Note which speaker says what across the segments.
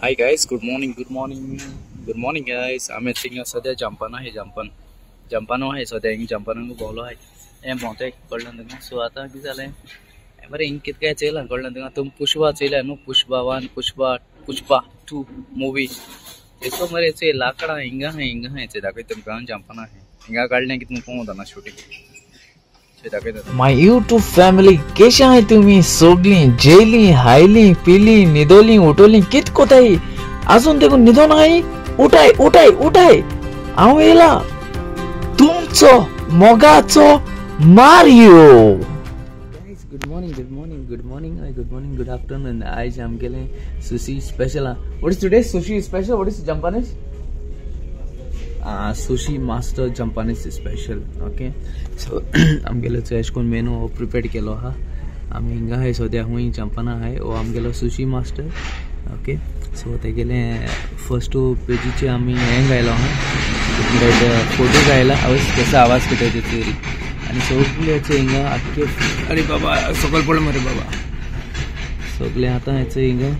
Speaker 1: Hi guys, good morning, good morning, good morning guys. आमी थिंगा सद्या जंपान आहे, जंपान जंपानो आहे सद्या हिंग जंपानाक भोंवलो आहे. हें भोंवते कळ्ळें तुका. सो आतां कितें जालें बरें, हिंग कितें काय चोयलां कळ्ळें तुका. तुमी पुष्पा चोयल्या न्हू, पुष्पा 1, पुष्पा, पुष्पा 2 मुवी. तेचो मरे चोय लाकडां हिंगा आहाय, हिंगा आहाय. चोय दाखयता तुमकां, जंपान आहे हिंगा काडलें कितें पळोवंक ना शुटींग.
Speaker 2: My YouTube family, केशे आहाय तुमी सगळीं? जेली, हायली, पिली, न्हिदोली, उठोली, कित कोताय? अजून देखून न्हिदोन आहाय? उठाय उठाय उठाय, हांव येयला तुमचो मोगाचो Mario.
Speaker 3: Guys, good morning, good morning, good morning, good morning, good afternoon. आयज आमगेलें सुशी स्पेशल आहा. What is today sushi special? What is Japanese? Sushi master Japanese special. Okay, so आमगेलो अशें करून मेनू प्रिपेर केलो आहा. आमी हिंगा आहाय सद्या, खूंय जंपाना आहाय. हो आमगेलो सुशी मास्टर. ओके, सो तेगेले फर्स्ट पेजीचे आमी हें घायलो आहा, फोटो घायला. आवाज कसो आवाज करता तेचेर आनी सगळे हिंगा आख्खे. अरे बाबा सकयल पड मरे बाबा. सगळे आतां हेचे हिंगा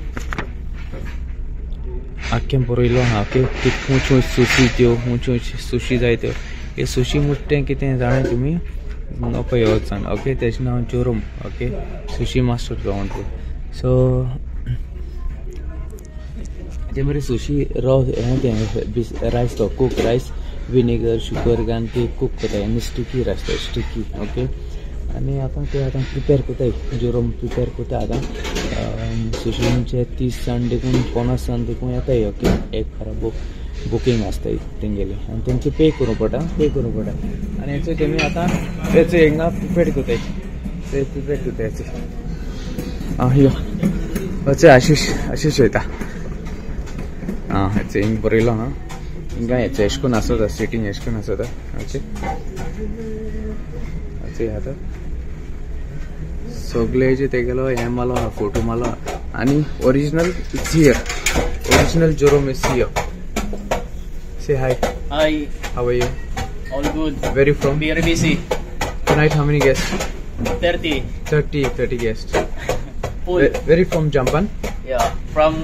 Speaker 3: आख्खें बरयलो आहा. ओके, खंयच्यो सुशी त्यो, खंयच्यो सुशी जाय त्यो. हे सुशी म्हणटा कितें जाणा तुमी? हांगा पळय वचून. ओके, तेजें नांव जोरोम. ओके, सुशी मास्टर तो म्हणटा. सो ते मरे सुशी रॉ हें तें रायस तो कूक रायस, विनेगर शुगर घालून ते कूक करताय आनी स्टिकी रायस तो स्टिकी. ओके, आनी आतां ते आतां प्रिपेर करताय, जोरोम प्रिपेर करता आतां. सुशी म्हणजे 30 जाण देखून 50 जाण देखून येताय. ओके, एक खराब बुकींग आसताय तेंगेलें आनी तेंचे पे करूंक पडटा, पे करूंक पडटा. आनी हेचो तेमी आतां तेचो हिंगा प्रिपेर करताय, ते प्रिपेर करताय हेचो. आं यो अचे आशिश, आशिश वयता. आं हेचो हिंग बरयलो आहा. हिंगा हेचो एश कोन्न आसता, सिटींग एश कोन्न आसता. अचे अचे आतां सगळे जे तेगेलो हें मालो आहा, फोटो मालो आहा. आनी original is here, original Jerome is here. Say hi.
Speaker 4: Hi.
Speaker 3: How are you?
Speaker 4: All good.
Speaker 3: Where you from?
Speaker 4: Very busy.
Speaker 3: Tonight how many guests?
Speaker 4: 30.
Speaker 3: 30 guests.
Speaker 4: Full.
Speaker 3: Where you from? Japan?
Speaker 4: Yeah, from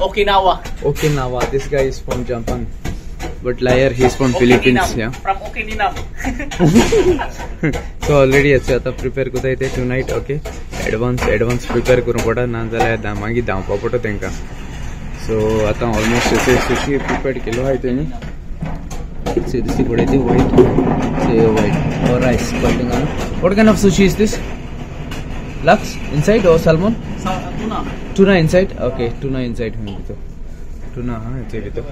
Speaker 4: Okinawa.
Speaker 3: Okinawa. This guy is from Japan. But liar, he is from Philippines. Yeah.
Speaker 4: From Okinawa.
Speaker 3: So already याचे आता prepare करता ते tonight. Okay, advance advance prepare करूंक पडटा, ना जाल्यार मागीर धांवपा पडटा तेंकां. सो आतां ऑलमोस्ट अशें सुशी प्रिपेर केलो आहाय तेणी. दिसती पळय ती वायट, वायट और रायस कळ्ळें तुका. What kind of sushi is this? Lux inside or salmon?
Speaker 4: Tuna.
Speaker 3: Tuna inside. Okay, tuna inside हुई भितर. टुना आहा हेचे भितर.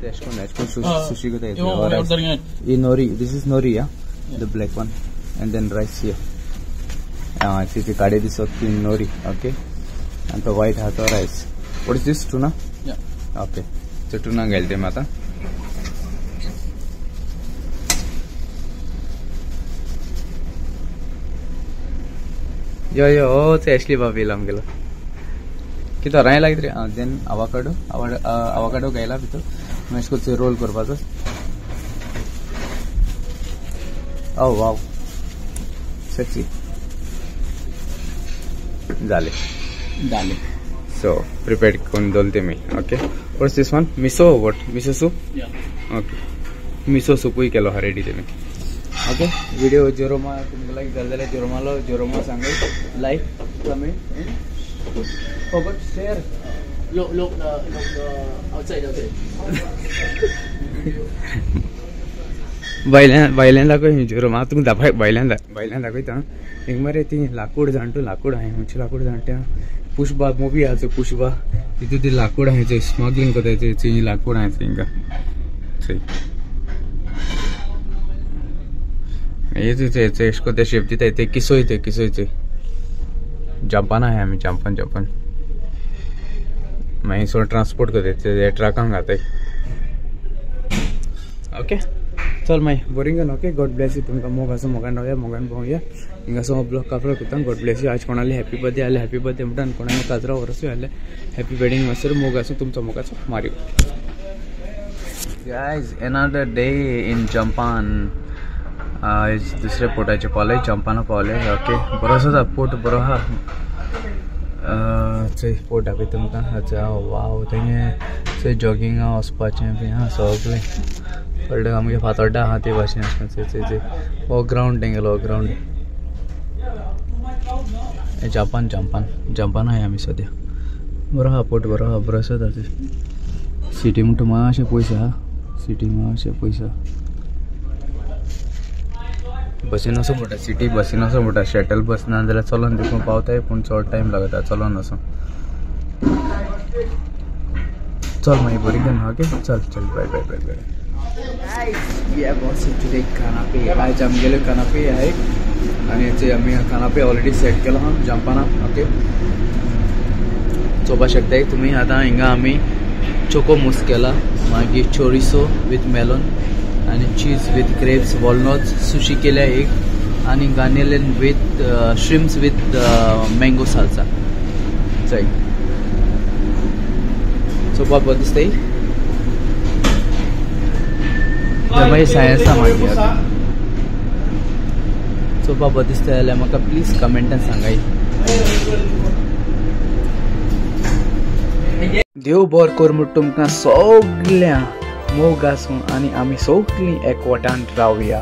Speaker 3: Sushi करता. Nori, this is nori. Yeah, the black one and then rice here. तिचे काडे दिसत ती नोरी. ओके, आनी तो वायट आहा तो rice. What is this? Tuna. Okay, so tuna घायले तेमी आतां. यो यो हो ते एशली बाब येयला आमगेलो. कितें राय लागीत रे. देन आवाकाडो, आवाकाडो घायला भितर. मागीर अशें रोल करपाचो. ओ वाव, सेक्सी जाले
Speaker 4: जाले.
Speaker 3: सो प्रिपेर करून दवरले तेमी. Okay, what is this one? Miso. What miso soup? Okay, miso सुपूय केलो आहा रेडी तेमी. ओके, व्हिडिओ जोरोमा तुमकां लायक जालो जाल्यार जोरोमालो जोरोमा सांगय, like, comment and forgot share.
Speaker 4: Look, look, look, outside, outside.
Speaker 3: भायल्यान भायल्यान दाखय जोरोमा तुमकां दाखय. भायल्यान भायल्यान दाखयता. एक मरे ती लाकूड जाणटो, लाकूड आहाय खंयचें लाकूड जाणटे. पुष्पा मुवी आहा चोय, पुष्पा, तितून ती लाकूड आहाय चोय, स्मगलिंग करताय चोय, लाकूड आहाय चोय हिंगा चोय. हे चोय चोय एश कोन्न ते शेप दिताय ते किसोय, ते किसोय चोय. जंपान आहाय आमी, जंपान जंपान. मागीर सगळें ट्रान्सपोर्ट करताय ते ट्रकान घाताय. ओके, चल मागीर boring. Okay, God bless you. तुमकां मोग आसूं, मोगान रावया, मोगान भोंवया. हिंगासो हांव ब्लॉग कापरो करता. गॉड ब्लेस you. आज कोणाले हॅपी बर्थडे आसल्यार हॅपी बर्थडे म्हणटा, आनी कोणाले काजरा वर्सूय आसल्यार हॅपी वेडींग मास्टर. मोग आसूं तुमचो मोगाचो Mario.
Speaker 2: Guys, another day in Japan.
Speaker 3: आयज दुसऱ्या पोर्टाचे पावले, जंपाना पावले. ओके, बरो आसा पोर्ट, बरो आहा. चोय पोर्ट दाखयता तुमकां. अच्छा वाव, तेंगे चोय जॉगिंगा वचपाचें बी आहा सगळें. कळ्ळें, आमगे फातोड्डा आहा ते भाशेन. चोय चोय चोय हो ग्रावंड तेंगेलो, हो ग्रावंड. जापान जापान जापान आहाय आमी सद्या. बरो आहा पोर्ट, बरो आहा, बरो आसा. सिटी म्हणटा मातशें पयस आहा, सिटी मातशें पयस आहा. बसीन वचूंक पडटा, सिटी बसीन वचूंक पडटा. शटल बस ना जाल्यार चलोन देखून पावताय, पूण चड टायम लागता चलोन वचूंक. चल मागीर बरी घेवन. ओके चल चल, बाय बाय बाय बाय. कानापे आयज आमगेले कानापे आहे आनी आमी कानापे ऑलरेडी सेट केलो आहा जंपाना. ओके, चोवपाक शकताय तुमी. आतां हिंगा आमी चोको मूस केला, मागीर चोरिसो विथ मेलोन आनी चीज विथ ग्रेप्स, वॉलनट्स, सुशी केल्या एक, आनी गार्नेलन with shrimps with mango salsa. चल चोवपाक बरें दिसताय. मागीर सायन्सा मागीर चोवपाक बरें दिसता जाल्यार म्हाका प्लीज कमेंटान सांगाय. देव बरो कर म्हूण तुमकां सगळ्यां मोग आसूं आनी आमी सगळीं एकवटान रावया.